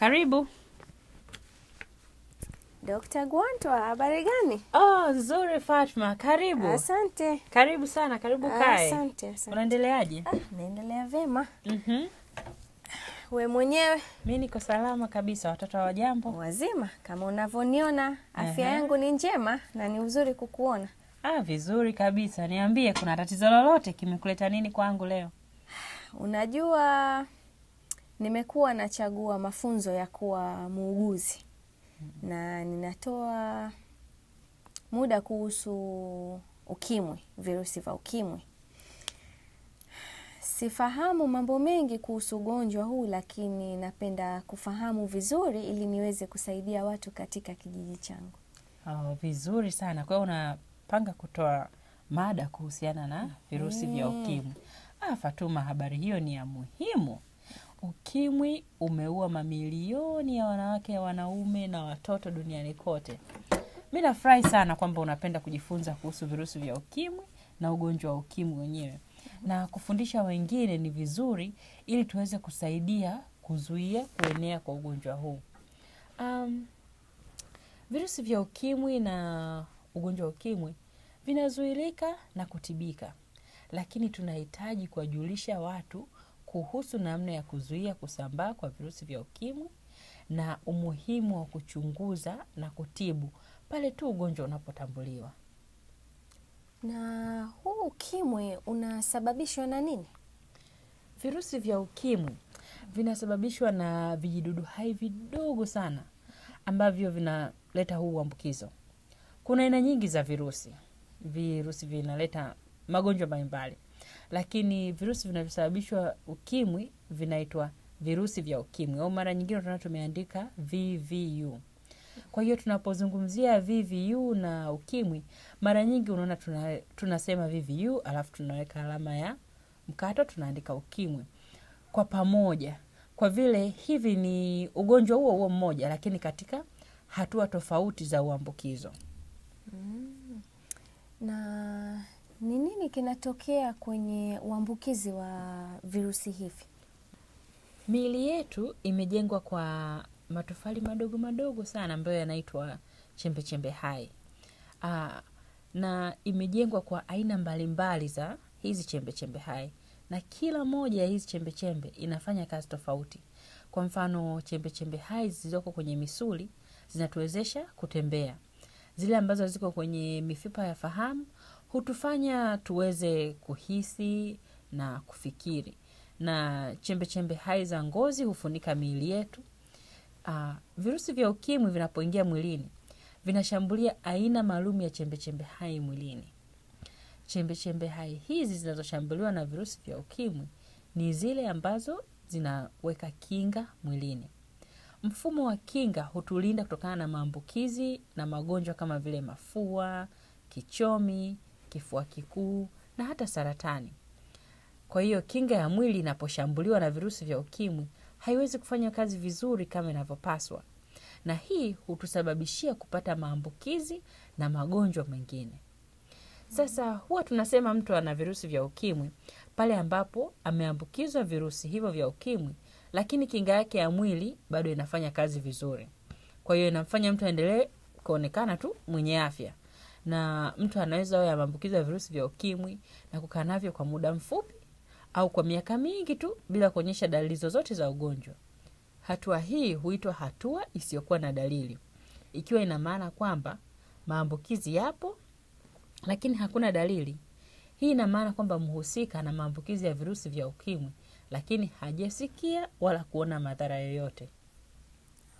Karibu. Dr. Gwantwa, habari gani? Oh, nzuri Fatma, karibu. Asante. Karibu sana, karibu kae. Asante, asante. Unaendeleaje? Naendelea vema. We mwenyewe? Mimi niko salama kabisa, watoto hawajambo? Wazima, kama unavyoniona, afya yangu ni njema na ni uzuri kukuona. Vizuri kabisa. Niambie, kuna tatizo lolote? Kimekuleta nini kwangu leo? Unajua, nimekuwa nachagua mafunzo ya kuwa muuguzi. Na ninatoa muda kuhusu ukimwi, virusi vya ukimwi. Sifahamu mambo mengi kuhusu ugonjwa huu, lakini napenda kufahamu vizuri ili niweze kusaidia watu katika kijiji changu. Oh, vizuri sana. Kwa hiyo unapanga kutoa mada kuhusiana na virusi vya ukimwi. Fatuma, habari hiyo ni ya muhimu. Ukimwi umeua mamilioni ya wanawake, wanaume na watoto duniani kote. Mimi nafurahi sana kwamba unapenda kujifunza kuhusu virusi vya ukimwi na ugonjwa wa ukimwi wenyewe. Na kufundisha wengine ni vizuri ili tuweze kusaidia kuzuia kuenea kwa ugonjwa huu. Virusi vya ukimwi na ugonjwa wa ukimwi vinazuilika na kutibika. Lakini tunahitaji kuwajulisha watu kuhusu namna ya kuzuia kusambaa kwa virusi vya ukimwi na umuhimu wa kuchunguza na kutibu pale tu ugonjwa unapotambuliwa. Na huu ukimwi unasababishwa na nini? Virusi vya ukimwi vinasababishwa na vijidudu hai vidogo sana ambavyo vinaleta huu uambukizo. Kuna aina nyingi za virusi. Virusi vinaleta magonjwa mbalimbali. Lakini virusi vinavyosababishwa ukimwi vinaitwa virusi vya ukimwi, au mara nyingine tunaandika VVU. Kwa hiyo tunapozungumzia VVU na ukimwi, mara nyingi unaona tunasema VVU alafu tunaweka alama ya mkato, tunaandika ukimwi kwa pamoja. Kwa vile hivi ni ugonjwa huo huo mmoja, lakini katika hatua tofauti za uambukizo. Na ni nini kinatokea kwenye uambukizi wa virusi hivi? Miili yetu imejengwa kwa matofali madogo madogo sana ambayo yanaitwa chembe-chembe hai. Na imejengwa kwa aina mbalimbali za hizi chembe-chembe hai. Na kila moja ya hizi chembe-chembe inafanya kazi tofauti. Kwa mfano, chembe-chembe hai zilizoko kwenye misuli zinatuwezesha kutembea. Zile ambazo ziko kwenye mifipa ya fahamu hutufanya tuweze kuhisi na kufikiri. Na chembe-chembe hai za ngozi hufunika miili yetu. Virusi vya ukimwi vinapoingia mwilini vinashambulia aina maalum ya chembe-chembe hai mwilini. Chembe-chembe hai hizi zinazoshambuliwa na virusi vya ukimwi ni zile ambazo zinaweka kinga mwilini. Mfumo wa kinga hutulinda kutokana na maambukizi na magonjwa kama vile mafua, kichomi, kifua kikuu na hata saratani. Kwa hiyo kinga ya mwili inaposhambuliwa na virusi vya ukimwi haiwezi kufanya kazi vizuri kama inavyopaswa. Na hii hutusababishia kupata maambukizi na magonjwa mengine. Sasa huwa tunasema mtu ana virusi vya ukimwi pale ambapo ameambukizwa virusi hivyo vya ukimwi, lakini kinga yake ya mwili bado inafanya kazi vizuri. Kwa hiyo inamfanya mtu aendelee kuonekana tu mwenye afya. Na mtu anaweza awe ameambukizwa virusi vya ukimwi na kukaa navyo kwa muda mfupi au kwa miaka mingi tu bila kuonyesha dalili zozote za ugonjwa. Hatua hii huitwa hatua isiyokuwa na dalili, ikiwa ina maana kwamba maambukizi yapo lakini hakuna dalili. Hii ina maana kwamba mhusika ana maambukizi ya virusi vya ukimwi lakini hajasikia wala kuona madhara yoyote.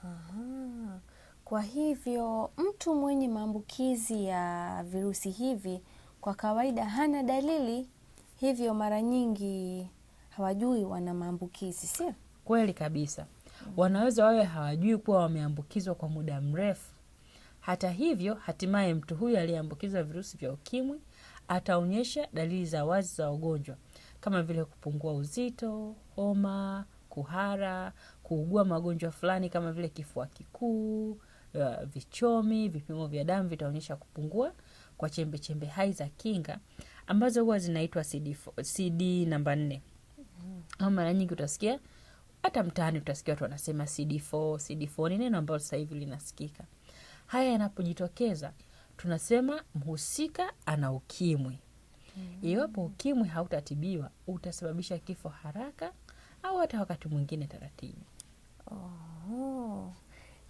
Aha. Kwa hivyo mtu mwenye maambukizi ya virusi hivi kwa kawaida hana dalili, hivyo mara nyingi hawajui wana maambukizi, sio? Kweli kabisa. Wanaweza wawe hawajui kuwa wameambukizwa kwa muda mrefu. Hata hivyo, hatimaye mtu huyu aliyeambukizwa virusi vya ukimwi ataonyesha dalili za wazi za ugonjwa kama vile kupungua uzito, homa, kuhara, kuugua magonjwa fulani kama vile kifua kikuu, vichomi, vipimo vya damu vitaonyesha kupungua kwa chembe-chembe hai za kinga ambazo huwa zinaitwa CD namba 4. Au mara nyingi utasikia Hata mtaani utasikia watu wanasema CD4, CD4 ni neno ambalo sasa hivi linasikika. Haya yanapojitokeza, tunasema mhusika ana ukimwi. Iwapo ukimwi hautatibiwa, utasababisha kifo haraka au hata wakati mwingine taratibu. Oh,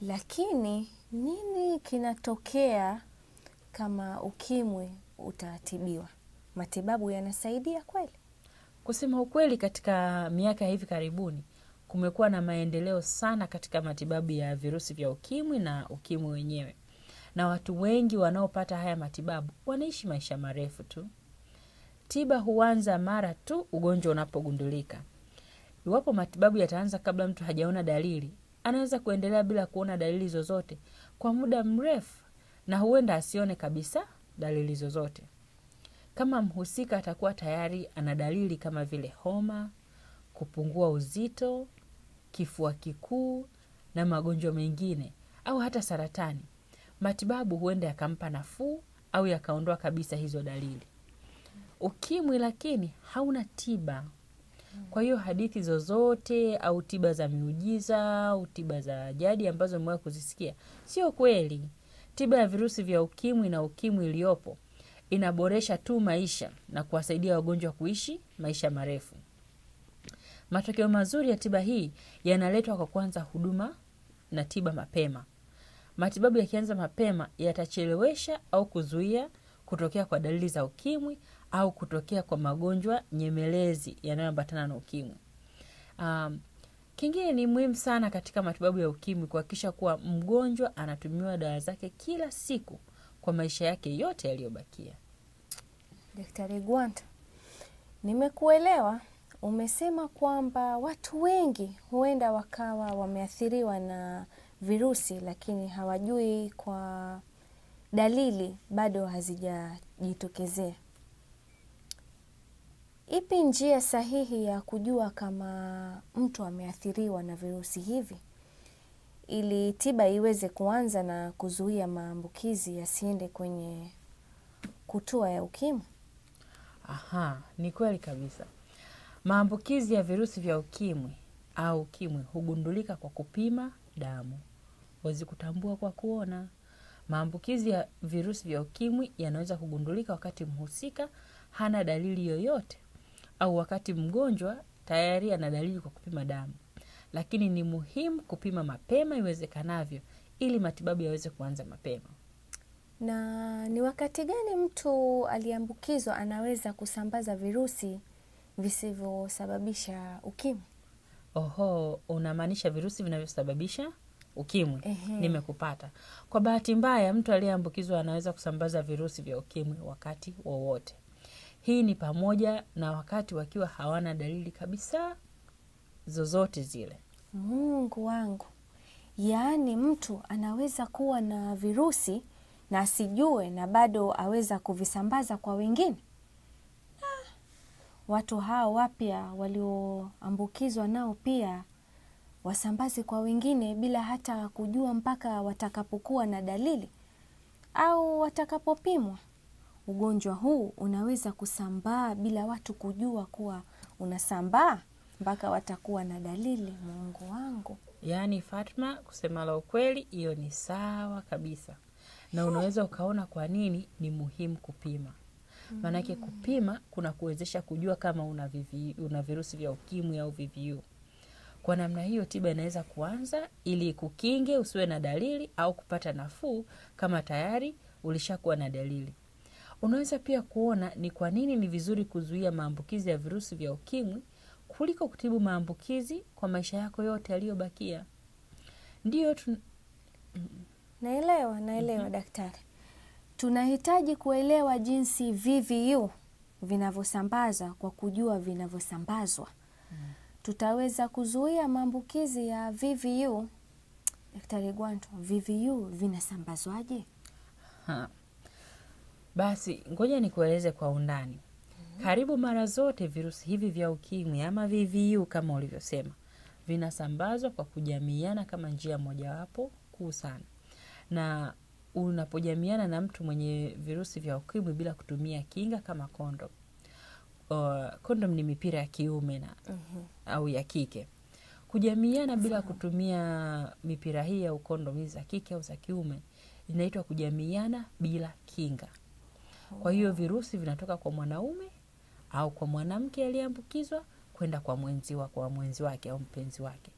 lakini nini kinatokea kama ukimwi utatibiwa? Matibabu yanasaidia kweli? Kusema ukweli, katika miaka ya hivi karibuni kumekuwa na maendeleo sana katika matibabu ya virusi vya ukimwi na ukimwi wenyewe, na watu wengi wanaopata haya matibabu wanaishi maisha marefu tu. Tiba huanza mara tu ugonjwa unapogundulika. Iwapo matibabu yataanza kabla mtu hajaona dalili, anaweza kuendelea bila kuona dalili zozote kwa muda mrefu, na huenda asione kabisa dalili zozote. Kama mhusika atakuwa tayari ana dalili kama vile homa, kupungua uzito, kifua kikuu na magonjwa mengine au hata saratani, matibabu huenda yakampa nafuu au yakaondoa kabisa hizo dalili. Ukimwi lakini hauna tiba. Kwa hiyo hadithi zozote au tiba za miujiza au tiba za jadi ambazo umewahi kuzisikia sio kweli. Tiba ya virusi vya ukimwi na ukimwi iliyopo inaboresha tu maisha na kuwasaidia wagonjwa kuishi maisha marefu. Matokeo mazuri ya tiba hii yanaletwa kwa kuanza huduma na tiba mapema. Matibabu yakianza mapema yatachelewesha au kuzuia kutokea kwa dalili za ukimwi au kutokea kwa magonjwa nyemelezi yanayoambatana na ukimwi. Kingine ni muhimu sana katika matibabu ya ukimwi kuhakikisha kuwa mgonjwa anatumiwa dawa zake kila siku kwa maisha yake yote yaliyobakia. Daktari Gwanta, nimekuelewa. Umesema kwamba watu wengi huenda wakawa wameathiriwa na virusi lakini hawajui kwa dalili bado hazijajitokezea. Ipi njia sahihi ya kujua kama mtu ameathiriwa na virusi hivi ili tiba iweze kuanza na kuzuia maambukizi yasiende kwenye kutua ya ukimwi? Aha, ni kweli kabisa. Maambukizi ya virusi vya ukimwi au ukimwi hugundulika kwa kupima damu. Huwezi kutambua kwa kuona. Maambukizi ya virusi vya ukimwi yanaweza kugundulika wakati mhusika hana dalili yoyote au wakati mgonjwa tayari ana dalili kwa kupima damu. Lakini ni muhimu kupima mapema iwezekanavyo ili matibabu yaweze kuanza mapema. Na ni wakati gani mtu aliambukizwa anaweza kusambaza virusi visivyosababisha ukimwi? Oho, unamaanisha virusi vinavyosababisha ukimwi? Nimekupata. Kwa bahati mbaya, mtu aliyeambukizwa anaweza kusambaza virusi vya ukimwi wakati wowote. Hii ni pamoja na wakati wakiwa hawana dalili kabisa zozote zile. Mungu wangu. Yaani mtu anaweza kuwa na virusi na asijue na bado aweza kuvisambaza kwa wengine. Watu hao wapya walioambukizwa nao pia wasambaze kwa wengine bila hata kujua mpaka watakapokuwa na dalili au watakapopimwa. Ugonjwa huu unaweza kusambaa bila watu kujua kuwa unasambaa mpaka watakuwa na dalili. Mungu wangu. Yaani Fatma, kusema la ukweli, hiyo ni sawa kabisa. Na unaweza ukaona kwa nini ni muhimu kupima. Maanake kupima kuna kuwezesha kujua kama una virusi vya ukimwi au VVU. Kwa namna hiyo tiba inaweza kuanza ili kukinge usiwe na dalili au kupata nafuu kama tayari ulishakuwa na dalili. Unaweza pia kuona ni kwa nini ni vizuri kuzuia maambukizi ya virusi vya ukimwi kuliko kutibu maambukizi kwa maisha yako yote yaliyobakia. Ndiyo Naelewa daktari. Tunahitaji kuelewa jinsi VVU vinavyosambaza kwa kujua vinavyosambazwa. Tutaweza kuzuia maambukizi ya VVU. Daktari Gwanto, VVU vinasambazwaje? Basi, ngoja nikueleze kwa undani. Karibu mara zote virusi hivi vya ukimwi ama VVU kama ulivyosema, vinasambazwa kwa kujamiana kama njia mojawapo kuu sana. Na unapojamiana na mtu mwenye virusi vya ukimwi bila kutumia kinga kama kondom. Kondom ni mipira ya kiume na au ya kike. Kujamiana bila kutumia mipira hii au kondomu za kike au za kiume inaitwa kujamiana bila kinga. Kwa hiyo virusi vinatoka kwa mwanaume au kwa mwanamke aliyeambukizwa kwenda kwa mwenzi wake au mpenzi wake.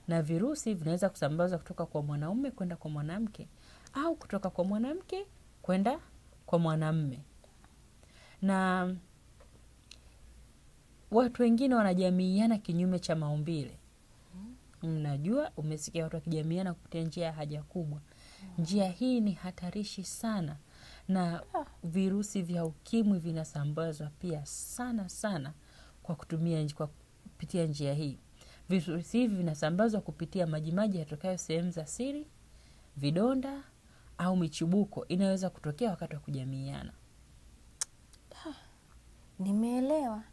Na virusi vinaweza kusambazwa kutoka kwa mwanaume kwenda kwa mwanamke au kutoka kwa mwanamke kwenda kwa mwanamume. Na watu wengine wanajamiiana kinyume cha maumbile. Mnajua, umesikia watu wakijamiiana kupitia njia ya haja kubwa. Njia hii ni hatarishi sana, na virusi vya ukimwi vinasambazwa pia sana sana kwa kupitia njia hii. Virusi hivi vinasambazwa kupitia majimaji yatokayo sehemu za siri, vidonda au michubuko inaweza kutokea wakati wa kujamiiana. Nimeelewa.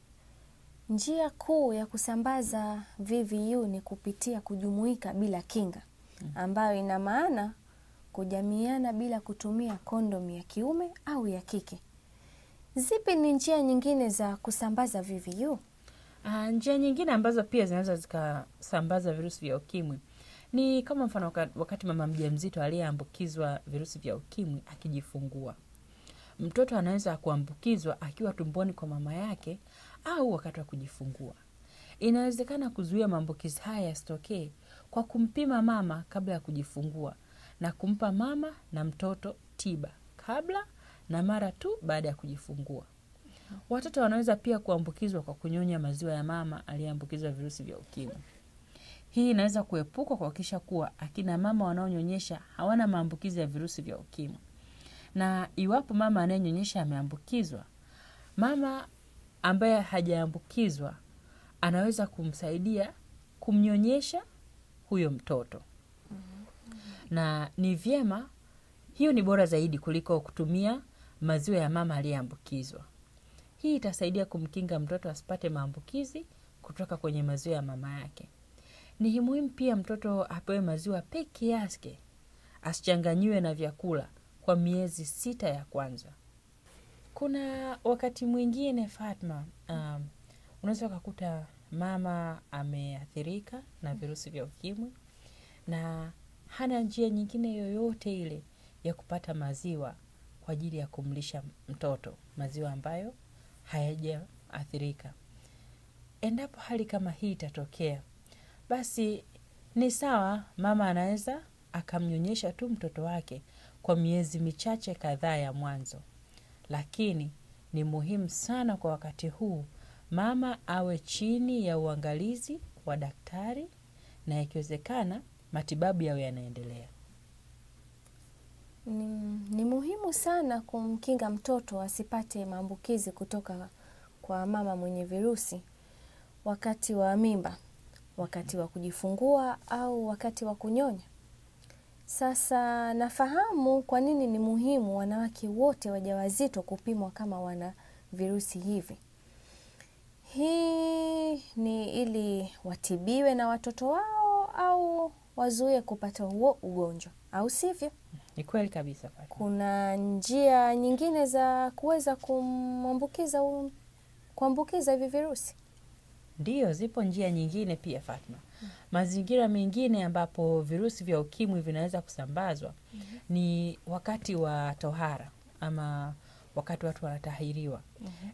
Njia kuu ya kusambaza VVU ni kupitia kujumuika bila kinga, ambayo ina maana kujamiiana bila kutumia kondomu ya kiume au ya kike. Zipi ni njia nyingine za kusambaza VVU? Njia nyingine ambazo pia zinaweza zikasambaza virusi vya ukimwi ni kama mfano wakati mama mjamzito aliyeambukizwa virusi vya ukimwi akijifungua. Mtoto anaweza kuambukizwa akiwa tumboni kwa mama yake au wakati wa kujifungua. Inawezekana kuzuia maambukizi haya yasitokee kwa kumpima mama kabla ya kujifungua na kumpa mama na mtoto tiba kabla na mara tu baada ya kujifungua. Watoto wanaweza pia kuambukizwa kwa kunyonya maziwa ya mama aliyeambukizwa virusi vya ukimwi. Hii inaweza kuepukwa kuhakikisha kuwa akina mama wanaonyonyesha hawana maambukizi ya virusi vya ukimwi. Na iwapo mama anayenyonyesha ameambukizwa, mama ambaye hajaambukizwa anaweza kumsaidia kumnyonyesha huyo mtoto. Na ni vyema, hiyo ni bora zaidi kuliko kutumia maziwa ya mama aliyeambukizwa. Hii itasaidia kumkinga mtoto asipate maambukizi kutoka kwenye maziwa ya mama yake. Ni muhimu pia mtoto apewe maziwa peke yake, asichanganyiwe na vyakula kwa miezi 6 ya kwanza. Kuna wakati mwingine Fatma, unaweza kukuta mama ameathirika na virusi vya ukimwi na hana njia nyingine yoyote ile ya kupata maziwa kwa ajili ya kumlisha mtoto, maziwa ambayo hayajaathirika. Endapo hali kama hii itatokea, basi ni sawa, mama anaweza akamnyonyesha tu mtoto wake kwa miezi michache kadhaa ya mwanzo. Lakini ni muhimu sana kwa wakati huu mama awe chini ya uangalizi wa daktari na ikiwezekana matibabu yawe yanaendelea. Ni muhimu sana kumkinga mtoto asipate maambukizi kutoka kwa mama mwenye virusi wakati wa mimba, wakati wa kujifungua au wakati wa kunyonya. Sasa nafahamu kwa nini ni muhimu wanawake wote wajawazito kupimwa kama wana virusi hivi. Hii ni ili watibiwe na watoto wao au wazuie kupata huo ugonjwa, au sivyo? Ni kweli kabisa Fatma. Kuna njia nyingine za kuweza kuambukiza hivi virusi? Ndiyo, zipo njia nyingine pia Fatma. Mazingira mengine ambapo virusi vya ukimwi vinaweza kusambazwa ni wakati wa tohara ama wakati watu wanatahiriwa.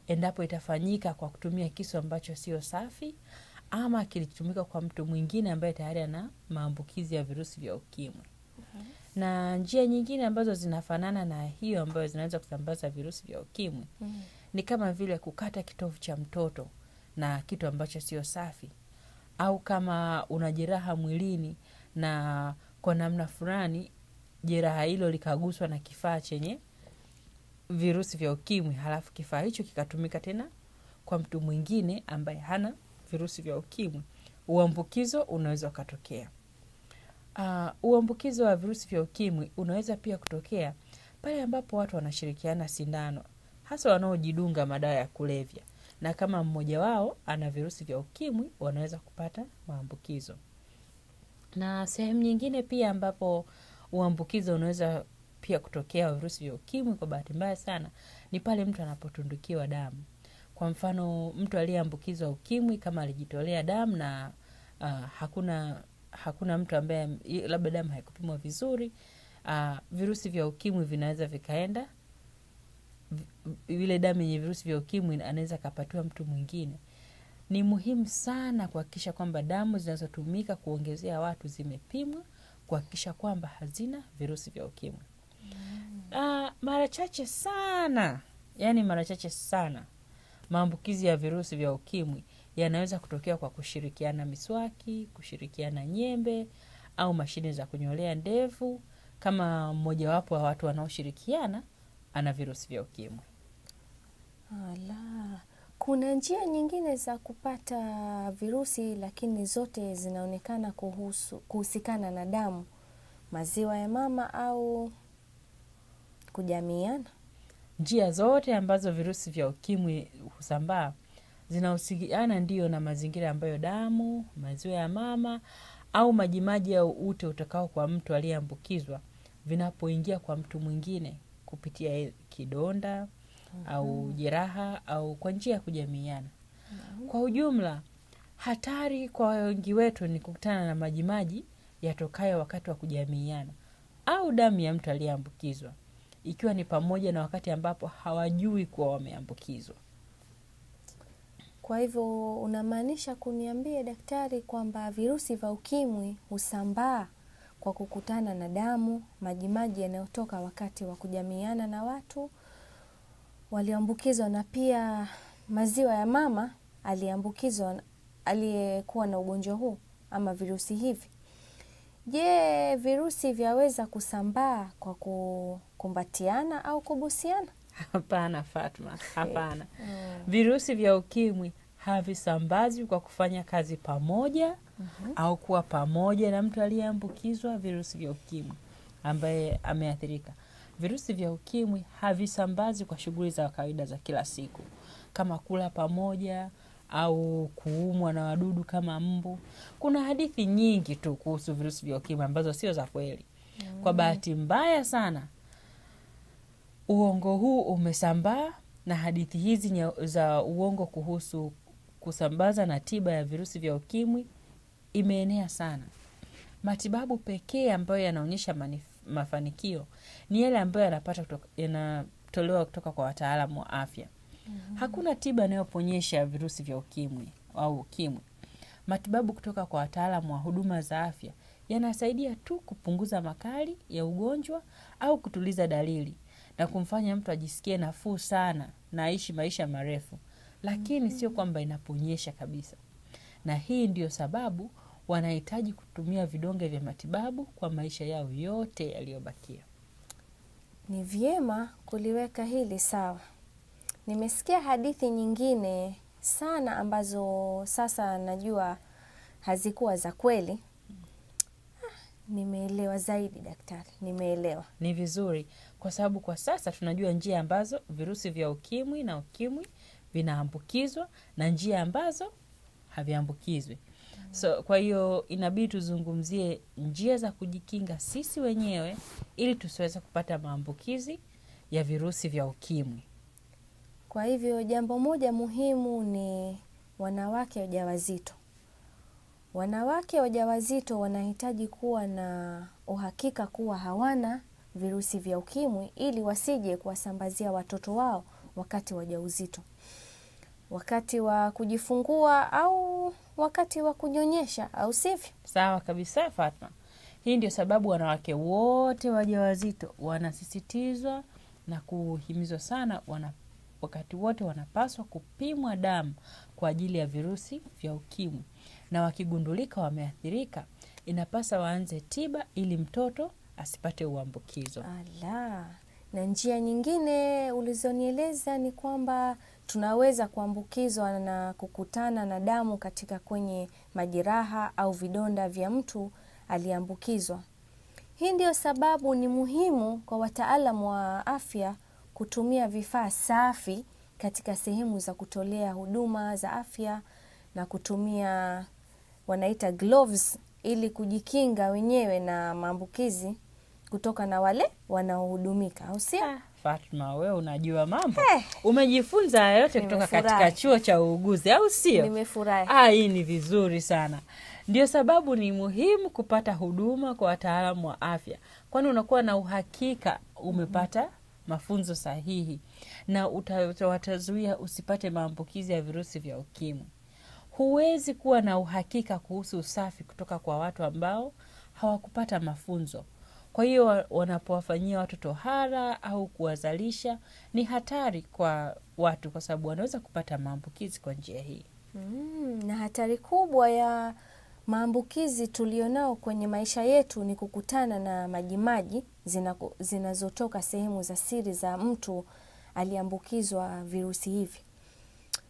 Endapo itafanyika kwa kutumia kisu ambacho sio safi ama kilichotumika kwa mtu mwingine ambaye tayari ana maambukizi ya virusi vya ukimwi. Na njia nyingine ambazo zinafanana na hiyo ambayo zinaweza kusambaza virusi vya ukimwi ni kama vile kukata kitovu cha mtoto na kitu ambacho sio safi, au kama una jeraha mwilini na kwa namna fulani jeraha hilo likaguswa na kifaa chenye virusi vya ukimwi, halafu kifaa hicho kikatumika tena kwa mtu mwingine ambaye hana virusi vya ukimwi, uambukizo unaweza ukatokea. Uambukizo wa virusi vya ukimwi unaweza pia kutokea pale ambapo watu wanashirikiana sindano, hasa wanaojidunga madawa ya kulevya, na kama mmoja wao ana virusi vya ukimwi wanaweza kupata maambukizo. Na sehemu nyingine pia ambapo uambukizo unaweza pia kutokea wa virusi vya ukimwi kwa bahati mbaya sana ni pale mtu anapotundukiwa damu. Kwa mfano, mtu aliyeambukizwa ukimwi kama alijitolea damu na hakuna mtu ambaye labda damu haikupimwa vizuri, virusi vya ukimwi vinaweza vikaenda, ile damu yenye virusi vya ukimwi anaweza kapatiwa mtu mwingine. Ni muhimu sana kuhakikisha kwamba damu zinazotumika kuongezea watu zimepimwa kuhakikisha kwamba hazina virusi vya ukimwi. Mara chache sana, yani mara chache sana, maambukizi ya virusi vya ukimwi yanaweza kutokea kwa kushirikiana miswaki, kushirikiana nyembe au mashine za kunyolea ndevu, kama mmojawapo wa watu wanaoshirikiana ana virusi vya ukimwi. Ala, kuna njia nyingine za kupata virusi, lakini zote zinaonekana kuhusikana na damu, maziwa ya mama au kujamiiana. Njia zote ambazo virusi vya ukimwi husambaa zinahusiana ndio na mazingira ambayo damu, maziwa ya mama au majimaji au ute utakao kwa mtu aliyeambukizwa vinapoingia kwa mtu mwingine kupitia kidonda au jeraha au kwa njia ya kujamiiana. Kwa ujumla, hatari kwa wengi wetu ni kukutana na majimaji yatokayo wakati wa kujamiiana au damu ya mtu aliyeambukizwa, ikiwa ni pamoja na wakati ambapo hawajui kuwa wameambukizwa. Kwa hivyo unamaanisha kuniambia daktari kwamba virusi vya ukimwi husambaa kwa kukutana na damu, majimaji yanayotoka wakati wa kujamiiana na watu walioambukizwa, na pia maziwa ya mama aliyeambukizwa, aliyekuwa na ugonjwa huu ama virusi hivi. Je, virusi vyaweza kusambaa kwa kukumbatiana au kubusiana? Hapana Fatma, hapana. Virusi vya ukimwi havisambazwi kwa kufanya kazi pamoja au kuwa pamoja na mtu aliyeambukizwa virusi vya ukimwi ambaye ameathirika. Virusi vya ukimwi havisambazwi kwa shughuli za kawaida za kila siku kama kula pamoja au kuumwa na wadudu kama mbu. Kuna hadithi nyingi tu kuhusu virusi vya ukimwi ambazo sio za kweli. Kwa bahati mbaya sana, uongo huu umesambaa, na hadithi hizi za uongo kuhusu kusambaza na tiba ya virusi vya ukimwi imeenea sana. Matibabu pekee ambayo yanaonyesha mafanikio ni yale ambayo yanatolewa kutoka kwa wataalamu wa afya. Hakuna tiba inayoponyesha virusi vya ukimwi au ukimwi. Matibabu kutoka kwa wataalamu wa huduma za afya yanasaidia tu kupunguza makali ya ugonjwa au kutuliza dalili na kumfanya mtu ajisikie nafuu sana na aishi maisha marefu, lakini sio kwamba inaponyesha kabisa. Na hii ndiyo sababu wanahitaji kutumia vidonge vya matibabu kwa maisha yao yote yaliyobakia. Ni vyema kuliweka hili sawa. Nimesikia hadithi nyingine sana ambazo sasa najua hazikuwa za kweli. Nimeelewa zaidi daktari, nimeelewa. Ni vizuri kwa sababu kwa sasa tunajua njia ambazo virusi vya ukimwi na ukimwi vinaambukizwa na njia ambazo haviambukizwi. So kwa hiyo inabidi tuzungumzie njia za kujikinga sisi wenyewe ili tusiweze kupata maambukizi ya virusi vya ukimwi. Kwa hivyo jambo moja muhimu ni wanawake wajawazito. Wanawake wajawazito wanahitaji kuwa na uhakika kuwa hawana virusi vya ukimwi ili wasije kuwasambazia watoto wao wakati wa ujauzito, wakati wa kujifungua au wakati wa kunyonyesha, au sivyo? Sawa kabisa Fatma. Hii ndio sababu wanawake wote wajawazito wanasisitizwa na kuhimizwa sana, wakati wote wanapaswa kupimwa damu kwa ajili ya virusi vya ukimwi, na wakigundulika wameathirika inapasa waanze tiba ili mtoto asipate uambukizo. Ala, na njia nyingine ulizonieleza ni kwamba tunaweza kuambukizwa na kukutana na damu katika kwenye majeraha au vidonda vya mtu aliyeambukizwa. Hii ndio sababu ni muhimu kwa wataalamu wa afya kutumia vifaa safi katika sehemu za kutolea huduma za afya na kutumia wanaita gloves ili kujikinga wenyewe na maambukizi kutoka na wale wanaohudumika, au sio? Fatma, wewe unajua mambo. Umejifunza haya yote kutoka katika chuo cha uuguzi, au sio? Nimefurahi. Hii ni vizuri sana. Ndio sababu ni muhimu kupata huduma kwa wataalamu wa afya, kwani unakuwa na uhakika umepata mafunzo sahihi na watazuia usipate maambukizi ya virusi vya ukimwi. Huwezi kuwa na uhakika kuhusu usafi kutoka kwa watu ambao hawakupata mafunzo. Kwa hiyo wanapowafanyia watu tohara au kuwazalisha ni hatari kwa watu, kwa sababu wanaweza kupata maambukizi kwa njia hii. Na hatari kubwa ya maambukizi tulionao kwenye maisha yetu ni kukutana na majimaji zinazotoka sehemu za siri za mtu aliambukizwa virusi hivi.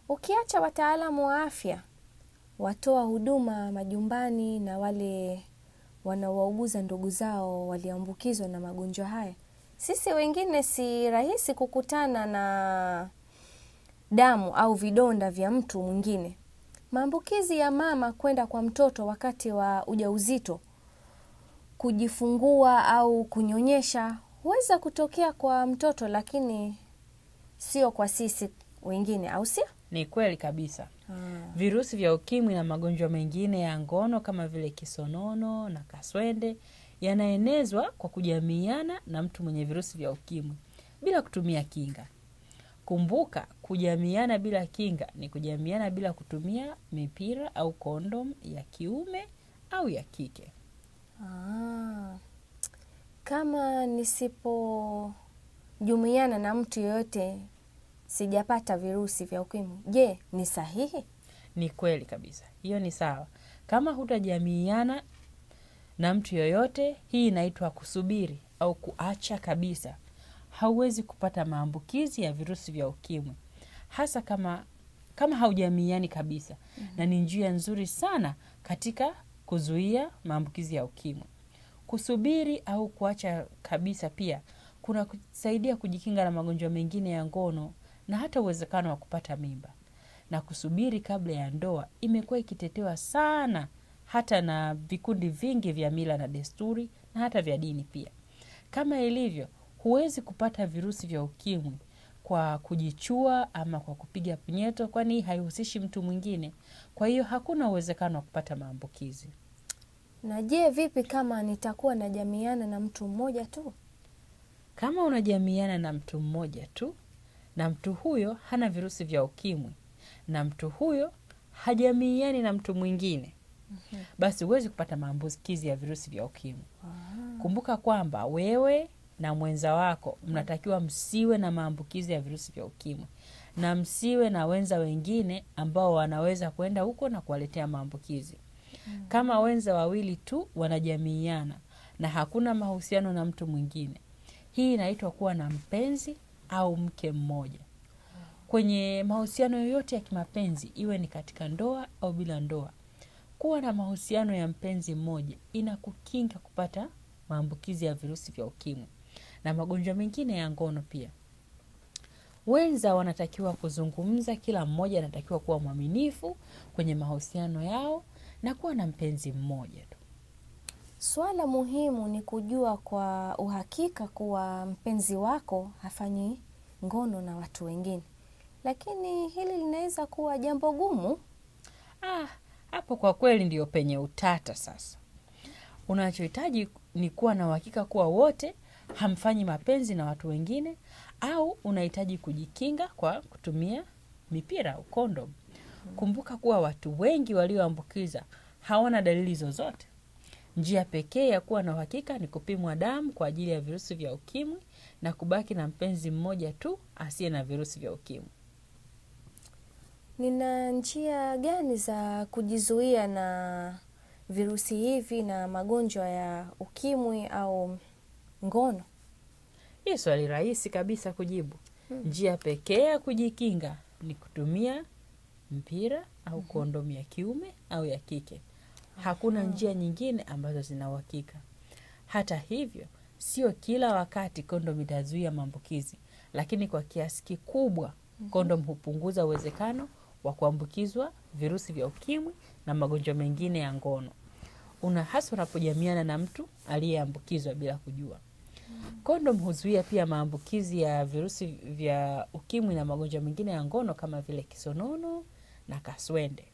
Ukiacha wataalamu wa afya, watoa huduma majumbani na wale wanaowauguza ndugu zao waliambukizwa na magonjwa haya, sisi wengine si rahisi kukutana na damu au vidonda vya mtu mwingine. Maambukizi ya mama kwenda kwa mtoto wakati wa ujauzito, kujifungua au kunyonyesha huweza kutokea kwa mtoto, lakini sio kwa sisi wengine, au sio? Ni kweli kabisa. Virusi vya ukimwi na magonjwa mengine ya ngono kama vile kisonono na kaswende yanaenezwa kwa kujamiana na mtu mwenye virusi vya ukimwi bila kutumia kinga. Kumbuka, kujamiana bila kinga ni kujamiana bila kutumia mipira au kondom ya kiume au ya kike. Kama nisipojumiana na mtu yoyote sijapata virusi vya ukimwi, je, ni sahihi? Ni kweli kabisa. Hiyo ni sawa. Kama hutajamiana na mtu yoyote, hii inaitwa kusubiri au kuacha kabisa. Hauwezi kupata maambukizi ya virusi vya ukimwi, hasa kama haujamiani kabisa. Na ni njia nzuri sana katika kuzuia maambukizi ya ukimwi. Kusubiri au kuacha kabisa pia kuna kusaidia kujikinga na magonjwa mengine ya ngono na hata uwezekano wa kupata mimba. Na kusubiri kabla ya ndoa imekuwa ikitetewa sana hata na vikundi vingi vya mila na desturi na hata vya dini pia. Kama ilivyo, huwezi kupata virusi vya ukimwi kwa kujichua ama kwa kupiga punyeto, kwani haihusishi mtu mwingine. Kwa hiyo hakuna uwezekano wa kupata maambukizi. Na je, vipi kama nitakuwa najamiana na mtu mmoja tu? Kama unajamiana na mtu mmoja tu na mtu huyo hana virusi vya ukimwi na mtu huyo hajamiani na mtu mwingine, basi huwezi kupata maambukizi ya virusi vya ukimwi. Kumbuka kwamba wewe na mwenza wako mnatakiwa msiwe na maambukizi ya virusi vya ukimwi na msiwe na wenza wengine ambao wanaweza kwenda huko na kuwaletea maambukizi. Kama wenza wawili tu wanajamiiana na hakuna mahusiano na mtu mwingine, hii inaitwa kuwa na mpenzi au mke mmoja. Kwenye mahusiano yoyote ya kimapenzi, iwe ni katika ndoa au bila ndoa, kuwa na mahusiano ya mpenzi mmoja inakukinga kupata maambukizi ya virusi vya ukimwi na magonjwa mengine ya ngono pia. Wenza wanatakiwa kuzungumza, kila mmoja anatakiwa kuwa mwaminifu kwenye mahusiano yao na kuwa na mpenzi mmoja tu. Swala muhimu ni kujua kwa uhakika kuwa mpenzi wako hafanyi ngono na watu wengine. Lakini hili linaweza kuwa jambo gumu. Hapo kwa kweli ndio penye utata sasa. Unachohitaji ni kuwa na uhakika kuwa wote hamfanyi mapenzi na watu wengine, au unahitaji kujikinga kwa kutumia mipira au kondom. Kumbuka kuwa watu wengi walioambukiza hawana dalili zozote. Njia pekee ya kuwa na uhakika ni kupimwa damu kwa ajili ya virusi vya ukimwi na kubaki na mpenzi mmoja tu asiye na virusi vya ukimwi. Nina njia gani za kujizuia na virusi hivi na magonjwa ya ukimwi au ngono? Hii swali rahisi kabisa kujibu. Njia pekee ya kujikinga ni kutumia mpira au kondomu ya kiume au ya kike. Hakuna njia nyingine ambazo zina uhakika. Hata hivyo, sio kila wakati kondomu itazuia maambukizi, lakini kwa kiasi kikubwa kondomu hupunguza uwezekano wa kuambukizwa virusi vya ukimwi na magonjwa mengine ya ngono. Hasa unapojamiana na mtu aliyeambukizwa bila kujua. Kondomu huzuia pia maambukizi ya virusi vya ukimwi na magonjwa mengine ya ngono kama vile kisonono na kaswende.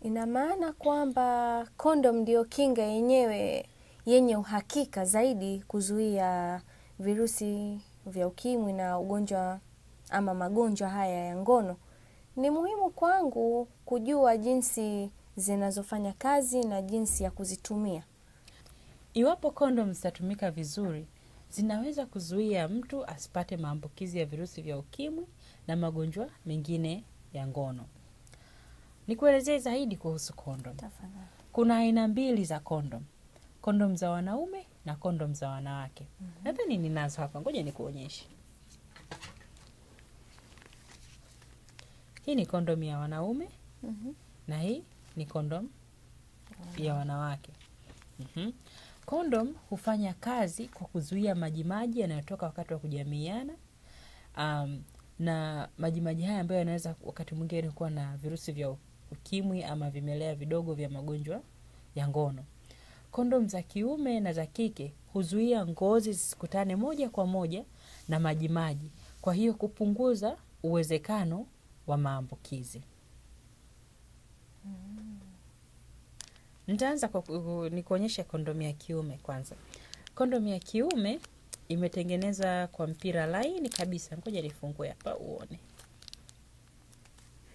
Ina maana kwamba kondom ndio kinga yenyewe yenye uhakika zaidi kuzuia virusi vya ukimwi na ugonjwa ama magonjwa haya ya ngono. Ni muhimu kwangu kujua jinsi zinazofanya kazi na jinsi ya kuzitumia. Iwapo kondom zitatumika vizuri, zinaweza kuzuia mtu asipate maambukizi ya virusi vya ukimwi na magonjwa mengine ya ngono. Nikuelezee zaidi kuhusu kondom. Tafadhali. Kuna aina mbili za kondom. Kondom za wanaume na kondom za wanawake. Nadhani ninazo hapa, ngoja nikuonyeshe. Hii ni kondom ya wanaume na hii ni kondom ya wanawake. Kondom hufanya kazi kwa kuzuia majimaji yanayotoka wakati wa kujamiiana. Na majimaji haya ambayo yanaweza wakati mwingine kuwa na virusi vya ukimwi ama vimelea vidogo vya magonjwa ya ngono. Kondom za kiume na za kike huzuia ngozi zisikutane moja kwa moja na majimaji, kwa hiyo kupunguza uwezekano wa maambukizi. Nitaanza kwa nikuonyesha kondomu ya kiume kwanza. Kondomu ya kiume imetengenezwa kwa mpira laini kabisa. Ngoja nifungue hapa uone.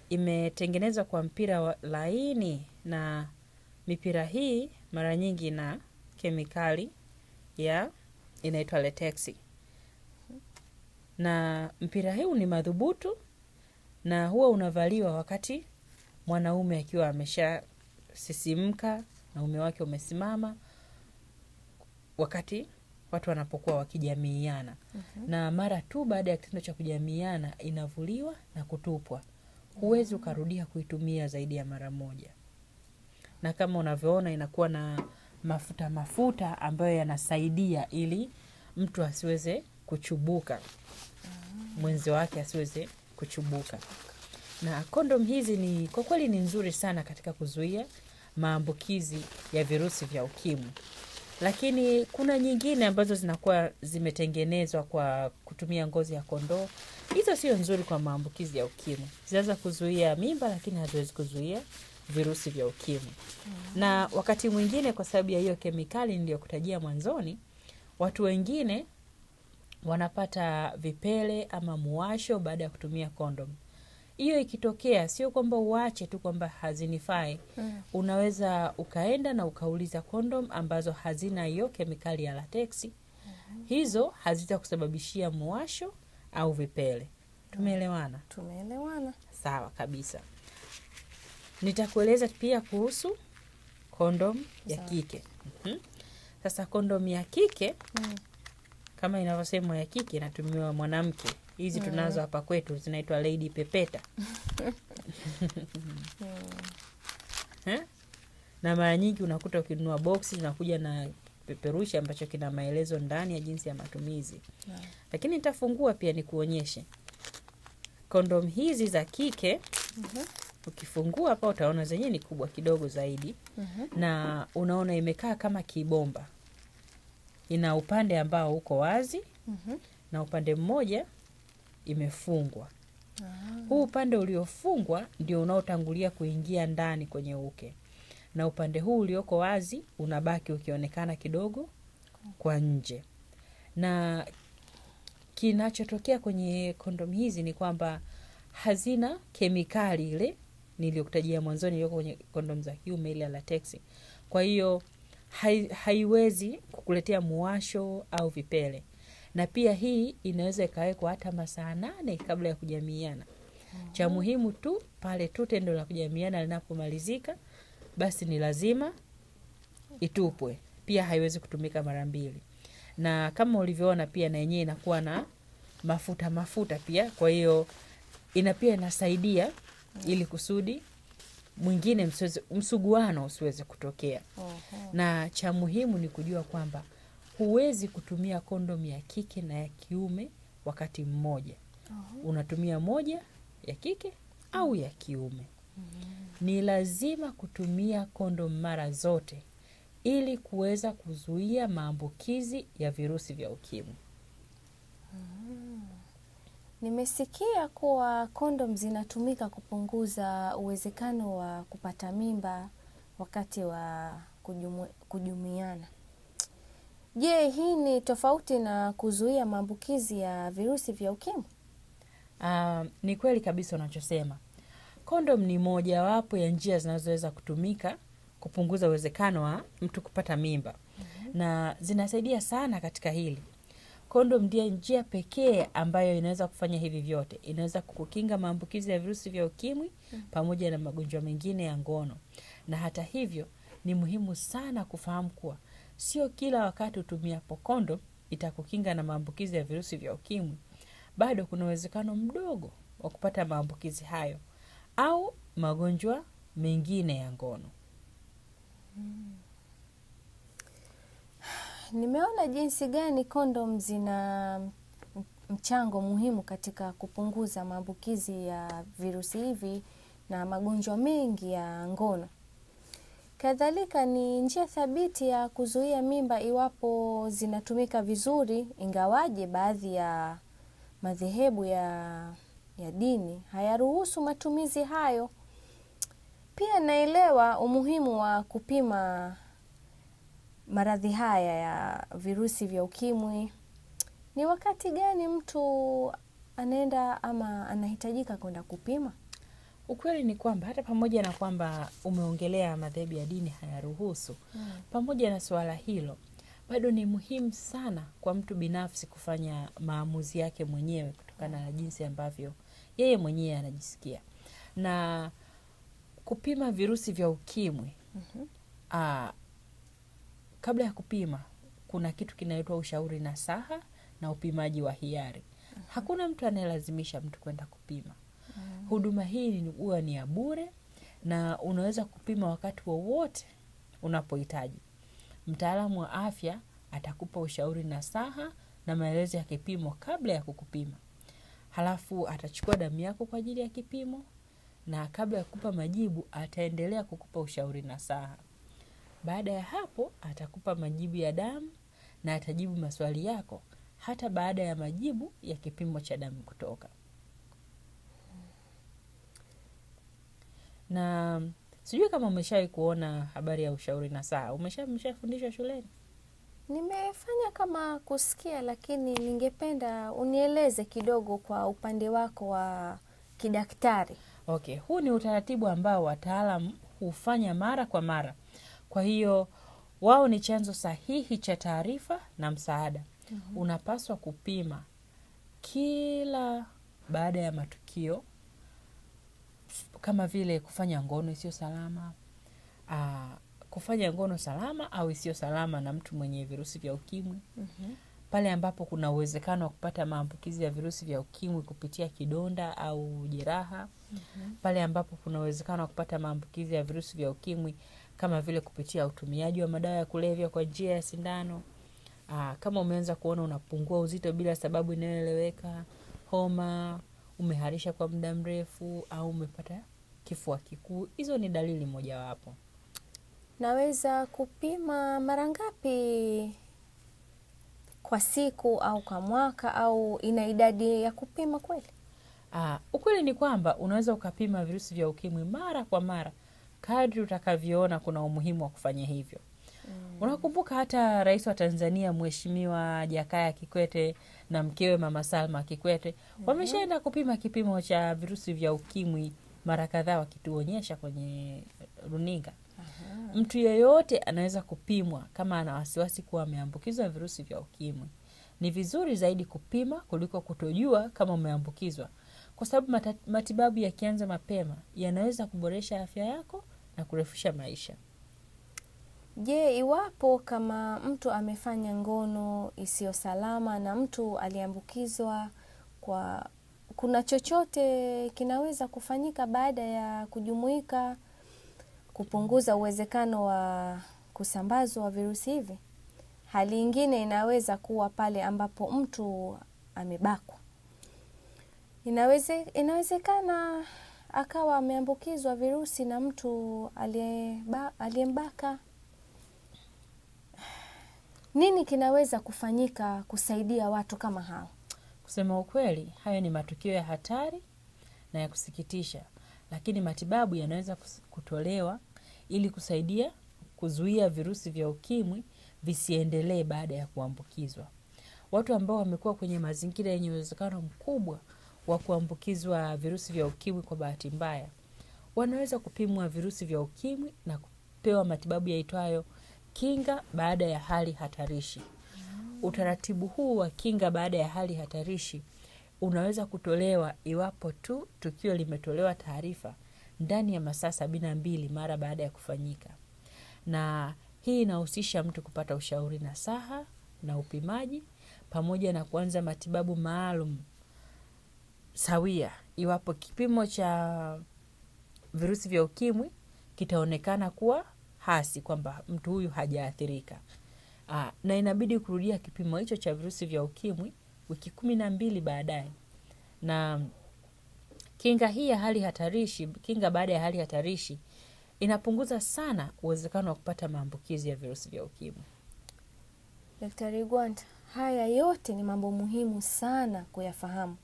Imetengenezwa kwa mpira laini, na mipira hii mara nyingi ina kemikali ya inaitwa latex. Na mpira huu ni madhubutu na huwa unavaliwa wakati mwanaume akiwa ameshasisimka na uume wake umesimama, wakati watu wanapokuwa wakijamiiana. Na mara tu baada ya kitendo cha kujamiiana inavuliwa na kutupwa. Huwezi ukarudia kuitumia zaidi ya mara moja. Na kama unavyoona inakuwa na mafuta mafuta ambayo yanasaidia ili mtu asiweze kuchubuka. Mwenzi wake asiweze kuchubuka. Na kondom hizi ni kwa kweli ni nzuri sana katika kuzuia maambukizi ya virusi vya ukimwi. Lakini kuna nyingine ambazo zinakuwa zimetengenezwa kwa kutumia ngozi ya kondoo. Hizo sio nzuri kwa maambukizi ya ukimwi. Zinaweza kuzuia mimba lakini haziwezi kuzuia virusi vya ukimwi. Na wakati mwingine kwa sababu ya hiyo kemikali niliyokutajia mwanzoni, watu wengine wanapata vipele ama muwasho baada ya kutumia kondom. Hiyo ikitokea sio kwamba uache tu kwamba hazinifai. Unaweza ukaenda na ukauliza kondom ambazo hazina hiyo kemikali ya lateksi. Hizo hazitakusababishia muwasho au vipele. Tumeelewana? Tumeelewana. Sawa kabisa. Nitakueleza pia kuhusu kondom ya kike. Sasa kondom ya kike kama inavyosema ya kike inatumiwa mwanamke. Hizi tunazo hapa kwetu zinaitwa Lady Pepeta. Na mara nyingi unakuta ukinunua boksi zinakuja na peperushi ambacho kina maelezo ndani ya jinsi ya matumizi. Lakini nitafungua pia nikuonyeshe. Kondom hizi za kike ukifungua hapa utaona zenyewe ni kubwa kidogo zaidi. Na unaona imekaa kama kibomba. Ina upande ambao uko wazi na upande mmoja imefungwa. Huu upande uliofungwa ndio unaotangulia kuingia ndani kwenye uke. Na upande huu ulioko wazi unabaki ukionekana kidogo kwa nje. Na kinachotokea kwenye kondom hizi ni kwamba hazina kemikali ile niliyokutajia mwanzoni iliyoko kwenye kondom za kiume ile ya latex. Kwa hiyo haiwezi kukuletea muwasho au vipele. Na pia hii inaweza ikawekwa hata masaa 8 kabla ya kujamiiana. Cha muhimu tu pale tu tendo la kujamiiana linapomalizika basi ni lazima itupwe. Pia haiwezi kutumika mara mbili. Na kama ulivyoona pia na yenyewe inakuwa na mafuta mafuta pia, kwa hiyo ina pia inasaidia ili kusudi mwingine msuguano usiweze kutokea. Na cha muhimu ni kujua kwamba huwezi kutumia kondom ya kike na ya kiume wakati mmoja. Unatumia moja ya kike au ya kiume. Ni lazima kutumia kondom mara zote ili kuweza kuzuia maambukizi ya virusi vya ukimwi. Nimesikia kuwa kondom zinatumika kupunguza uwezekano wa kupata mimba wakati wa kujumiana. Je, hii ni tofauti na kuzuia maambukizi ya virusi vya ukimwi? Ni kweli kabisa unachosema. Kondom ni mojawapo ya njia zinazoweza kutumika kupunguza uwezekano wa mtu kupata mimba. Na zinasaidia sana katika hili. Kondom ndiyo njia pekee ambayo inaweza kufanya hivi vyote. Inaweza kukukinga maambukizi ya virusi vya ukimwi pamoja na magonjwa mengine ya ngono. Na hata hivyo ni muhimu sana kufahamu kuwa sio kila wakati utumiapo kondom itakukinga na maambukizi ya virusi vya ukimwi. Bado kuna uwezekano mdogo wa kupata maambukizi hayo au magonjwa mengine ya ngono. Nimeona jinsi gani kondom zina mchango muhimu katika kupunguza maambukizi ya virusi hivi na magonjwa mengi ya ngono. Kadhalika ni njia thabiti ya kuzuia mimba iwapo zinatumika vizuri, ingawaje baadhi ya madhehebu ya dini hayaruhusu matumizi hayo. Pia naelewa umuhimu wa kupima maradhi haya ya virusi vya ukimwi. Ni wakati gani mtu anaenda ama anahitajika kwenda kupima? Ukweli ni kwamba hata pamoja na kwamba umeongelea madhehebu ya dini hayaruhusu, pamoja na suala hilo, bado ni muhimu sana kwa mtu binafsi kufanya maamuzi yake mwenyewe kutokana na jinsi ambavyo yeye mwenyewe anajisikia. Na kupima virusi vya ukimwi, kabla ya kupima kuna kitu kinaitwa ushauri nasaha na upimaji wa hiari. Hakuna mtu anayelazimisha mtu kwenda kupima. Huduma hii huwa ni ya bure na unaweza kupima wakati wowote unapohitaji. Mtaalamu wa afya atakupa ushauri nasaha na maelezo ya kipimo kabla ya kukupima. Halafu atachukua damu yako kwa ajili ya kipimo, na kabla ya kukupa majibu ataendelea kukupa ushauri nasaha. Baada ya hapo atakupa majibu ya damu na atajibu maswali yako hata baada ya majibu ya kipimo cha damu kutoka. Na sijui kama umeshawahi kuona habari ya ushauri nasaha. Umeshafundishwa shuleni? Nimefanya kama kusikia, lakini ningependa unieleze kidogo kwa upande wako wa kidaktari. Okay, huu ni utaratibu ambao wataalamu hufanya mara kwa mara. Kwa hiyo wao ni chanzo sahihi cha taarifa na msaada. Unapaswa kupima kila baada ya matukio kama vile kufanya ngono isiyo salama, kufanya ngono salama au isiyo salama na mtu mwenye virusi vya ukimwi. Pale ambapo kuna uwezekano wa kupata maambukizi ya virusi vya ukimwi kupitia kidonda au jeraha. Pale ambapo kuna uwezekano wa kupata maambukizi ya virusi vya ukimwi kama vile kupitia utumiaji wa madawa ya kulevya kwa njia ya sindano. Kama umeanza kuona unapungua uzito bila sababu inayoeleweka, homa, umeharisha kwa muda mrefu au umepata kifua kikuu, hizo ni dalili mojawapo. Naweza kupima mara ngapi kwa siku au kwa mwaka, au ina idadi ya kupima kweli? Ukweli ni kwamba unaweza ukapima virusi vya ukimwi mara kwa mara kadri utakavyoona kuna umuhimu wa kufanya hivyo. Unakumbuka hata Rais wa Tanzania Mheshimiwa Jakaya Kikwete na mkewe Mama Salma Kikwete wameshaenda kupima kipimo cha virusi vya ukimwi mara kadhaa, wakituonyesha kwenye runinga. Mtu yeyote anaweza kupimwa kama ana wasiwasi kuwa ameambukizwa virusi vya ukimwi. Ni vizuri zaidi kupima kuliko kutojua kama umeambukizwa, kwa sababu matibabu yakianza mapema yanaweza kuboresha afya yako na kurefusha maisha. Je, iwapo kama mtu amefanya ngono isiyo salama na mtu aliambukizwa, kuna chochote kinaweza kufanyika baada ya kujumuika kupunguza uwezekano wa kusambazwa wa virusi hivi? Hali ingine inaweza kuwa pale ambapo mtu amebakwa. Inawezekana akawa ameambukizwa virusi na mtu aliyembaka. Nini kinaweza kufanyika kusaidia watu kama hao? Kusema ukweli, hayo ni matukio ya hatari na ya kusikitisha, lakini matibabu yanaweza kutolewa ili kusaidia kuzuia virusi vya ukimwi visiendelee baada ya kuambukizwa. Watu ambao wamekuwa kwenye mazingira yenye uwezekano mkubwa wa kuambukizwa virusi vya ukimwi kwa bahati mbaya wanaweza kupimwa virusi vya ukimwi na kupewa matibabu yaitwayo kinga baada ya hali hatarishi. Utaratibu huu wa kinga baada ya hali hatarishi unaweza kutolewa iwapo tu tukio limetolewa taarifa ndani ya masaa 72 mara baada ya kufanyika. Na hii inahusisha mtu kupata ushauri nasaha na upimaji pamoja na kuanza matibabu maalum sawia iwapo kipimo cha virusi vya ukimwi kitaonekana kuwa hasi, kwamba mtu huyu hajaathirika. Na inabidi kurudia kipimo hicho cha virusi vya ukimwi wiki 12 baadaye. Na kinga hii ya hali hatarishi, kinga baada ya hali hatarishi, inapunguza sana uwezekano wa kupata maambukizi ya virusi vya ukimwi. Daktari Gwanda, haya yote ni mambo muhimu sana kuyafahamu.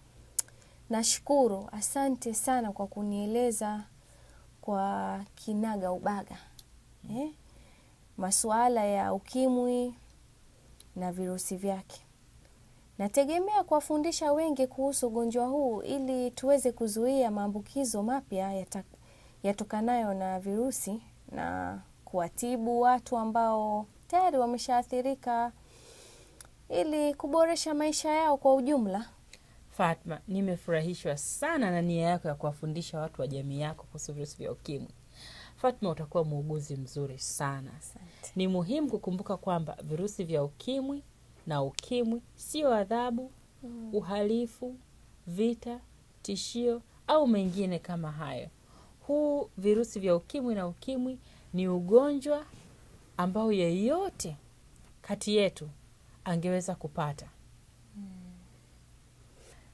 Nashukuru, asante sana kwa kunieleza kwa kinaga ubaga. Masuala ya ukimwi na virusi vyake. Nategemea kuwafundisha wengi kuhusu ugonjwa huu ili tuweze kuzuia maambukizo mapya yatokanayo na virusi na kuwatibu watu ambao tayari wameshaathirika ili kuboresha maisha yao kwa ujumla. Fatma, nimefurahishwa sana na nia yako ya kuwafundisha watu wa jamii yako kuhusu virusi vya ukimwi. Fatma, utakuwa muuguzi mzuri sana. Asante. Ni muhimu kukumbuka kwamba virusi vya ukimwi na ukimwi sio adhabu, uhalifu, vita, tishio au mengine kama hayo. Huu virusi vya ukimwi na ukimwi ni ugonjwa ambao yeyote kati yetu angeweza kupata.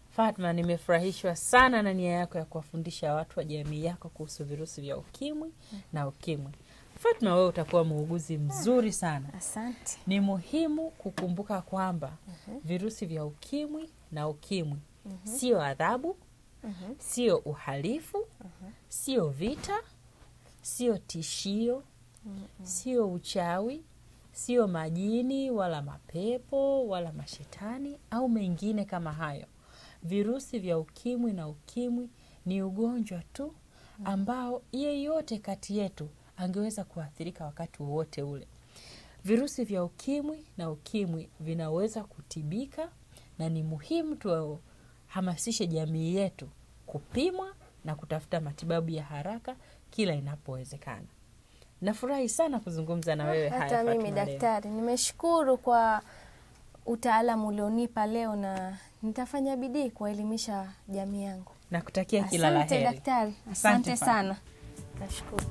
Fatma, nimefurahishwa sana na nia yako ya kuwafundisha watu wa jamii yako kuhusu virusi vya ukimwi na ukimwi. Fatma, wewe utakuwa muuguzi mzuri sana. Asante. Ni muhimu kukumbuka kwamba virusi vya ukimwi na ukimwi sio adhabu, sio uhalifu, sio vita, sio tishio, sio uchawi, sio majini wala mapepo wala mashetani au mengine kama hayo. Virusi vya ukimwi na ukimwi ni ugonjwa tu ambao yeyote kati yetu angeweza kuathirika wakati wowote ule. Virusi vya ukimwi na ukimwi vinaweza kutibika na ni muhimu tuhamasishe jamii yetu kupimwa na kutafuta matibabu ya haraka kila inapowezekana. Nafurahi sana kuzungumza na wewe haya Hata mimi Fatma leo. daktari, nimeshukuru kwa utaalamu ulionipa leo na nitafanya bidii kuwaelimisha jamii yangu. Nakutakia kila la Asante heri. daktari, Asante asante Fatma. sana. Nashukuru.